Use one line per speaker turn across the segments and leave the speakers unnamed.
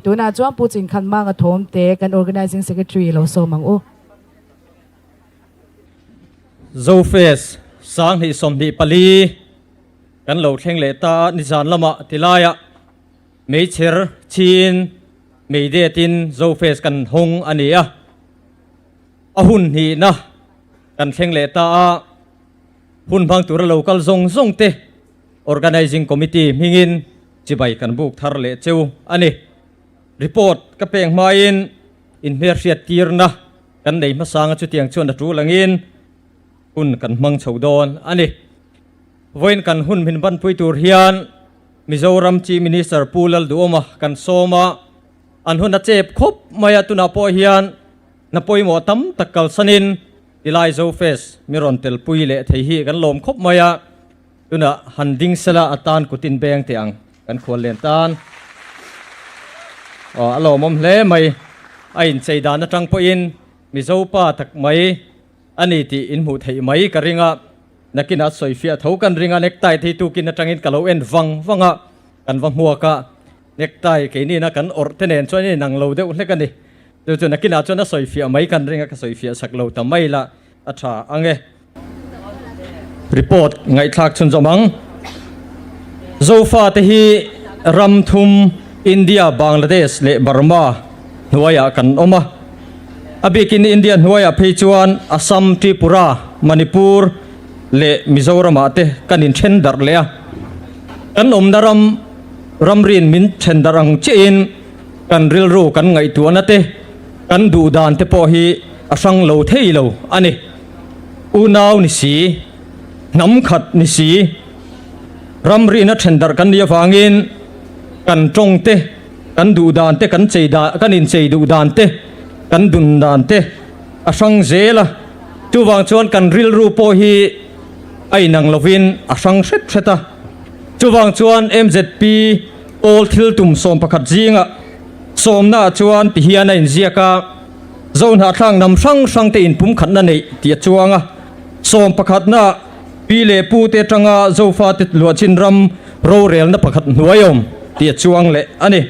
Tunah chuan Pu Chinkhan Manga thawmte kan Organising Secretary lo sawm ang u.
Zofest 2024 kan lo thleng leh ta a, nizan lamah tilaiah meichher chhin mei detin Zofest kan hawng a ni a, a hun hnihna kan thleng leh ta a, hun hmang tura lo kal zawng zawng te Organising Committee hmingin chibai kan buk thar leh cheu a ni. Report ka pek hmain inhmelhriat tirna kan nei hmasanga chutiang chuan a tul angin hun kan hmang chho dawn a ni. Vawiin kan hun min banpui tur hian Mizoram Chief Minister Pu Lalduhawma kan sawm a, an hun a chep khawp mai a, tunah pawh hian hna pawimawh tam tak kalsanin tilai Zofest mi rawn telpui leh thei hi kan lawm khawp mai a. Tunah han ding sela a tan kutin beng teh ang kan khual len tan. Aw a lawmawm hle mai. A inchei dan atang pawhin Mizo pa tak mai a ni tih in hmuh theih mai ka ring a. Nakinah sawifiah tho kan ring a, necktie te hi tukin atangin ka lo en vang vang a, kan va hmuak a. Necktie keinina kan awrh te nen chuan a inang lo deuh hlek a ni. Chu chu nakinah chuan a sawifiah mai kan ring a, ka sawifiah sak lo ta mai la a tha ang e. Report ngaihthlak chhunzawm ang. Zofa te hi ram thum India, Bangladesh leh Burma hnuaiah kan awm a. A bikin India hnuaiah phei chuan Assam, Tripura, Manipur leh Mizoramah te kan inthen darh leh a. Kan awmna ram ramriin min then darh ang chiahin kan rilru kan ngaihtuahna te, kan duhdan te pawh hi a hrang lo thei lo a ni. Unau ni si, hnam khat ni si, ramrina then darh kan nih avangin kan tawng te, kan duh dan te, kan chei dan, kan inchei duh dan te, kan dun dan te a hrang zel a. Chuvang chuan kan rilru pawh hi a inang lovin a hrang hret hret a. Chuvang chuan MZP pawl thil tum 11 zingah sawmnaah chuan tihian a inziak a. Zohnahthlak hnam hrang hrang te inpumkhatna neih tih a chuang a, 11 na pi leh pu te atanga Zofa te luahchin ram rorelna pakhat hnuai awm tih a chuang leh a ni.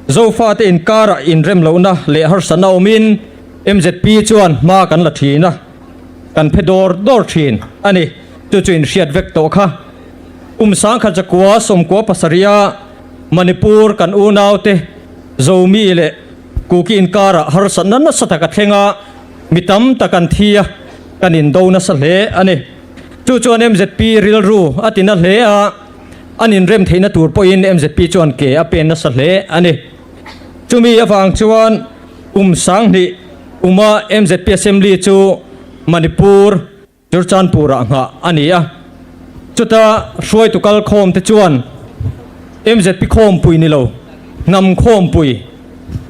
Zofa te inkarah inremlohna leh harsatna awmin MZP chuan hma kan la thin a, kan phe dawr dawr thin a ni. Chu chu inhriat vek tawh kha. Kum 1997 a Manipur kan unaute Zomi leh Kuki inkarah harsatna nasa tak a thleng a, mi tam tak an thi a, kan indo nasa hle a ni. Chu chuan MZP rilru a ti na hle a, an inrem theihna tur pawhin MZP chuan ke a pen nasa hle a ni. Chumi avang chuan kum 2000 uma MZP Assembly chu Manipur, Churchandpur-ah nghah a ni a, chuta hruaitu kal khawm te chuan MZP khawmpui ni lo, hnam khawmpui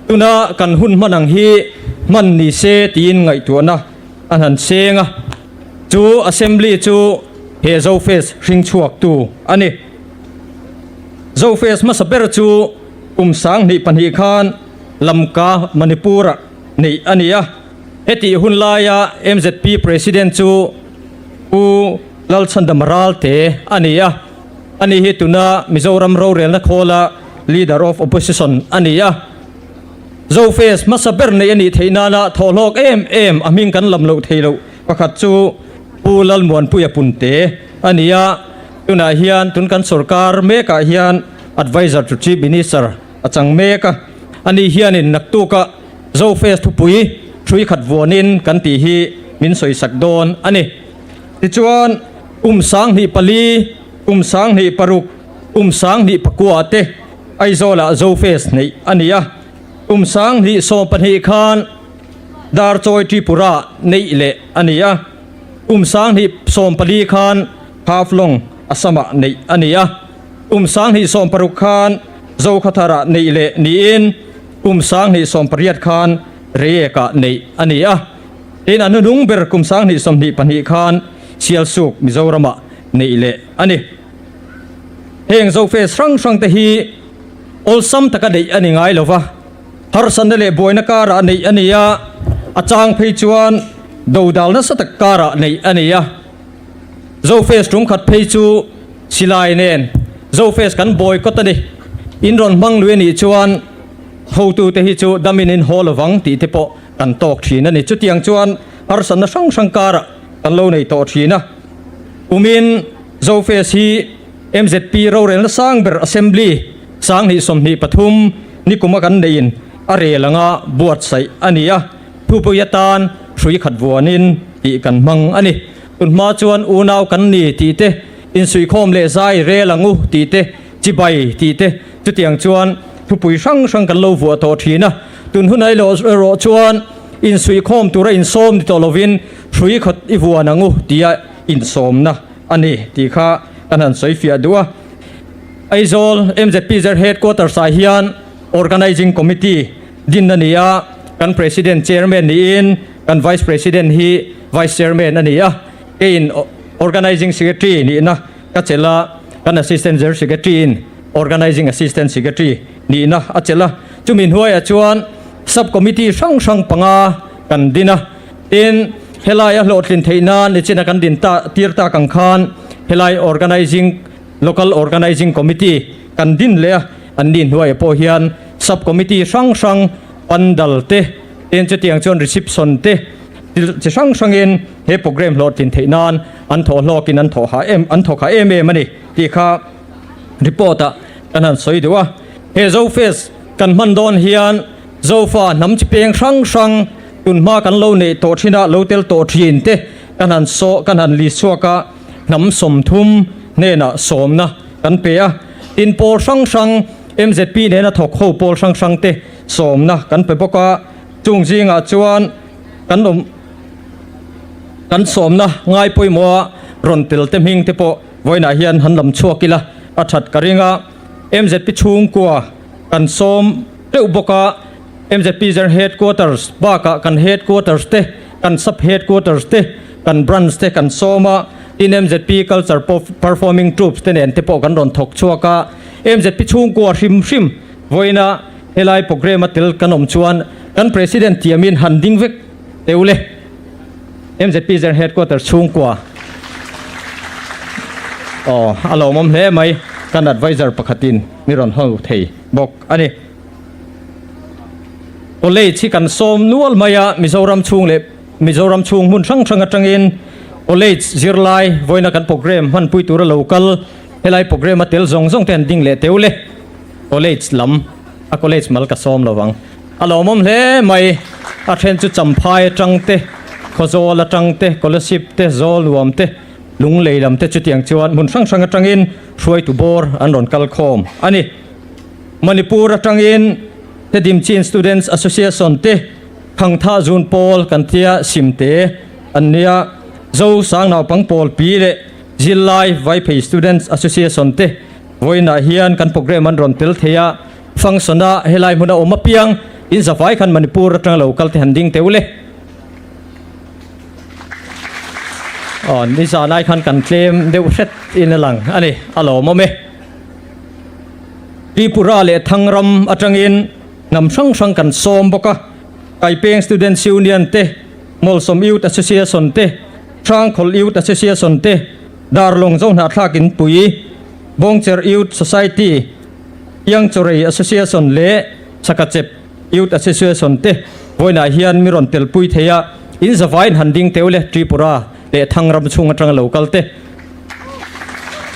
tuna kan hun hman ang hi hman ni se tiin ngaihtuahna an han seng a, chu Assembly chu he Zofest hring chhuaktu a ni. Zofest hmasa ber chu kum 2002 khan Lamka, Manipur-ah neih a ni a. Hetih hun laia MZP President chu Pu Lalchhandam Ralte a ni a, ani hi tuna Mizoram rorelna khawla Leader of Opposition a ni a. Zofest hmasa ber neih a nih theih nana thawhhlawk em em a hming kan lam loh thei loh pakhat chu Pu Lalmuanpuia Punte a ni a, tunah hian tun kan sorkar mekah hian Adviser to Chief Minister a chang mek a, ani hianin naktuka Zofest thupui hrui khat vuanin kan tih hi min sawisak dawn a ni. Tichuan, kum 2004, kum 2006, kum 2009 te Aizawlah Zofest neih a ni a. Kum 2012 khan Darchawi Tripura neih leh a ni a. Kum 2014 khan Haflong Assam-ah neih a ni a. Kum 2016 khan Zokhawthar-ah neih leh niin, Kum 2018 khan Reiek-ah neih a ni a, tin a hnuhnung ber kum 2022 khan Sialsuk, Mizoram-ah neih leh a ni. Heng Zofest hrang hrang te hi awlsam taka neih a ni ngai lo va, harsatna leh buaina karah neih a ni a, a chang phei chuan dodal nasa tak karah neih a ni a. Zofest tum khat phei chu silai nen Zofest kan boycott a ni. In rawn hmang lui a nih chuan. Hotute hi chu damin in haw lovang tih te pawh kan tawk thin a ni. Chutiang chuan harsatna hrang hrang karah kan lo nei tawh thin a. Kumin Zofest hi MZP rorelna sang ber Assembly 2023 nikuma kan neiin a rel anga buatsaih a ni a. Thupui atan hrui khat vuanin tih kan hmang a ni. Tunhma chuan unau kan ni tih te, insuihkhawm leh zai rel ang u tih te, chibai tih te, chutiang chuan thupui hrang hrang kan lo vuah tawh thin a. Tun hun erawh chuan insuihkhawm tura insawm ni tawh lovin hrui khat i vuan ang u tia insawmna a ni tih kha kan han sawi fiah duh a. Aizawl MZP Zer Headquarters ah hian Organizing Committee din a ni a, kan President Chairman niin kan Vice President hi Vice Chairman a ni a, keiin Organizing Secretary nihna ka chelh a, kan Assistant General Secretary in Organizing Assistant Secretary nihna a chelh a, chumi hnuaiah chuan Sub Committee hrang hrang panga kan din a, tin helai a hlawhtlin theih nan nichina kan din ta tir tak ang khan helai Organizing Local Organizing Committee kan din leh a, an ni hnuaiah pawh hian Sub Committee hrang hrang pandal te, tin chutiang chuan reception te thil chi hrang hrangin he programme hlawhtlin theih nan an thawh hlawkin an thawh hah em an thawk hah em em a ni tih kha report ah kan han sawi duh a. He Zofest kan hman dawn hian Zofa hnam chi peng hrang hrang tunhma kan lo neih tawh thin a, lo tel tawh thin te kan han saw kan han list chhuak a, hnam 30 hnenah sawmna kan pe a, tin pawl hrang hrang MZP nena thawk ho pawl hrang hrang te sawmna kan pe bawk a, chung zingah chuan kan awm kan sawmna ngai pawimawha rawn tel te hming te pawh vawiinah hian han lam chhuak ila a that ka ring a, MZP chhungkua kan sawm teuh bawk a, MZP General Headquarters bakah kan Headquarters te, kan Sub Headquarters te, kan Branch te kan sawm a, tin MZP Culture Performing Troops te nen te pawh kan rawn thawk chhuak a. MZP chhungkua hrim hrim vawiina helai programme a tel kan awm chuan kan President tiamin han ding vek teh ule. MZP General Headquarters chhungkua aw a lawmawm hle mai, kan adviser pakhatin mi rawn ho thei bawk a ni. College hi kan sawm nual mai a, Mizoram chhung leh Mizoram chhung hmun hrang hrang atangin College zirlai vawiina kan programme hmanpui tura lo kal helai programme a tel zawng zawng te an ding leh teu le. College lam a college mal ka sawm lo vang. A lawmawm hle mai, a then chu Champhai atang te, Khawzawl atang te, Kolasib te, Zawlnuam te, Lunglei lam te chutiang chuan hmun hrang hrang atangin hruaitu bawr an rawn kal khawm a ni. Manipur atangin Tedim Chin Students Association te Thangtha Zun Pawl kan tia Simte an nia, Zo Sang Naupang Pawl Pi leh Zirlai Vaiphei Students Association te vawiinah hian kan programme an rawn tel thei a, function a helai hmun a awm apiang in zavai khan Manipur atanga lo kal te han ding teuh le. Aw nizanai khan kan tlem deuh hret in a lang a ni, a lawmawm e. Tripura leh Thangram atangin hnam hrang hrang kan sawm bawk a, Kaipeng Students Union te, Mawlsawm Youth Association te, Hrangkhawl Youth Association te, Darlawng Zohnahthlak Inpui, Bawngcher Youth Society, Iangchawrei Association leh Chakachep Youth Association te vawiinah hian mi rawn telpui thei a, in zavaiin han ding teuh le Tripura leh Thangram chhung atanga lo kal te.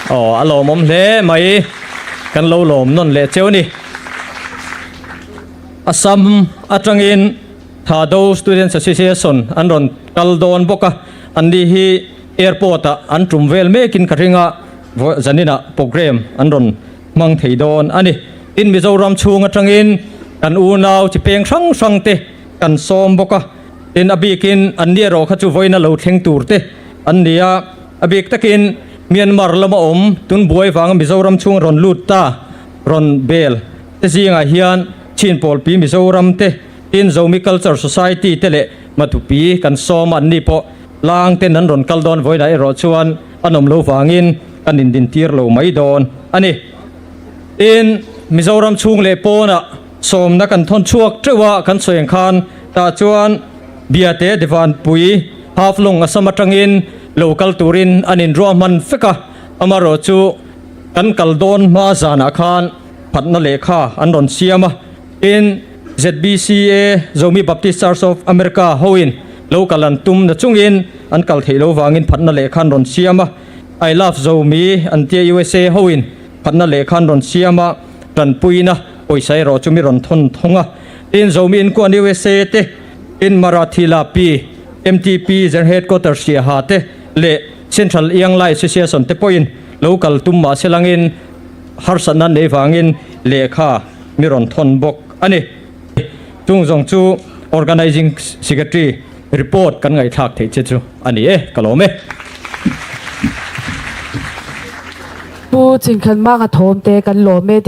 Aw, a lawmawm hle mai, kan lo lawm nawn leh cheu a ni. Assam atangin Thado Students Association an rawn kal dawn bawk a, anni hi airport ah an tum vel mekin ka ring a, zaninah programme an rawn hmang thei dawn a ni. Tin, Mizoram chhung atangin kan unau chi peng hrang hrang te kan sawm bawk a, tin a bikin anni erawh kha chu vawiin a lo thleng tur te an ni a. A bik takin Myanmar lama awm tun buai vanga Mizoram chhung rawn lut ta rawn bel te zingah hian Chin Pawlpi Mizoram te, tin Zomi Culture Society te leh Matupi kan sawm a, anni pawh lang ten an rawn kal dawn vawiinah erawh chuan an awm lo vangin kan indintir lo mai dawn a ni. Tin, Mizoram chhung leh pawnah sawmna kan thawn chhuak teuh a, kan sawi ang khan tah chuan Biate Devanpui Haflong Assam atangin lo kal turin an inruahman vek a, amaherawh chu kan kal dawn hma zanah khan phatna lehkha an rawn siam a, tin. ZBCA, Zomi Baptist Church of America, hoin lo kal an tum na chungin an kal theih lo vangin phatna lehkha an rawn siam a. I love Zomi an tia usa hoin phatna lehkha an rawn siam a, tanpuina pawisa erawh chu mi rawn thawn thawng a. Tin, Zomi inkuan usa te, tin Marathi Lapi, MTP General Headquarters Siaha te leh Central Young Lai Association te pawhin lo kal tum mah se langin harsatna nei vangin lehkha mi rawn thawn bawk a ni. Chung zawng chu Organising Secretary report kan ngaihthlak theih che chu a ni e, ka lawm e.
Pu Chingkhanmanga thawm te kan lawm e.